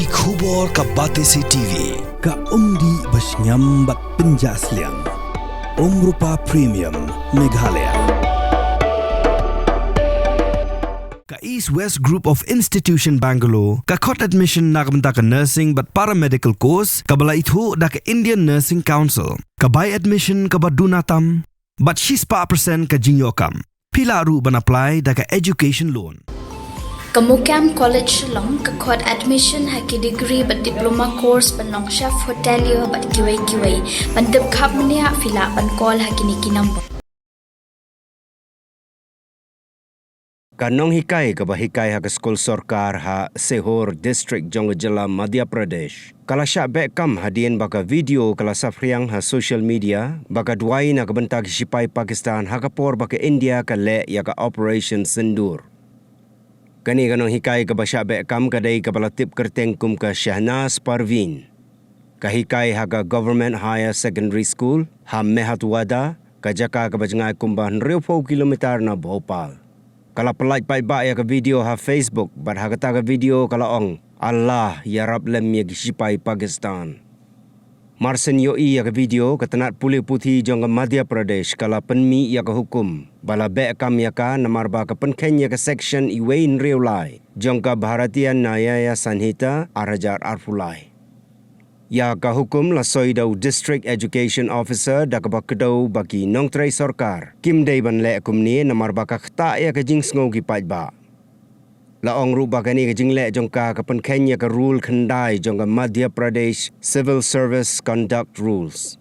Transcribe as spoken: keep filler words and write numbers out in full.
Ki khubor ka Batesi T V, ka umdih ba shngiam bad pynjah sliang. Umrupa Premium, Meghalaya. Ka East West Group of Institution Bangalore, ka khot admission na ka bynta ka nursing bad paramedical course, kaba la ithuh da ka Indian Nursing Council, ka bai admission kaba duna tam, bad shispah percent ka jingïoh kam. Phi lah ruh ban apply da ka education loan. Ka MOKAM College Shillong ka khot admission ha ki degree bad diploma course ban long chef hotelier bad kiwei kiwei. Ban tip khapmniah phi lah ban call ha kine ki number. Ka nonghikai kaba hikai ha ka skul sorkar ha Sehor District jong ka jylla Madhya Pradesh, ka la shah beh kam hadien ba ka video ka la saphriang ha social media ba ka duwai na ka bynta ki shipai Pakistan ha ka por ba ka India ka leh ïa ka Operation Sindoor. Kane ka nonghikai kaba shah beh kam ka dei kaba la tip kyrteng kum ka Shahnaz Parveen. Ka hikai ha ka Government Higher Secondary School ha Mehatwada, ka jaka kaba jngai kumba hynriewphew kilometer na Bhopal. Ka la pyllait paidbah ïa ka video ha Facebook bad ha kata ka video ka la ong, "Allah ïarap lem ïa ki shipai Pakistan." Marsien ïohi ïa ka video, ka tnat pule puthi jong ka Madhya Pradesh ka la pynmih ïa ka hukum ba la beh kam ïa ka namar ba ka pynkheiñ ïa ka section iwei hynriew lai jong ka Bharatiya Nyaya Sanhita ar hajar arphew lai. Ïa ka hukum la soi da u District Education Officer da kaba kdew ba ki nongtrei sorkar kim dei ban leh kumne namar ba ka ktah ïa ka jingsngew ki paidbah. La ong ruh ba kane ka jingleh jong ka ka pynkheiñ ïa ka rule khyndai jong ka Madhya Pradesh Civil Service Conduct Rules.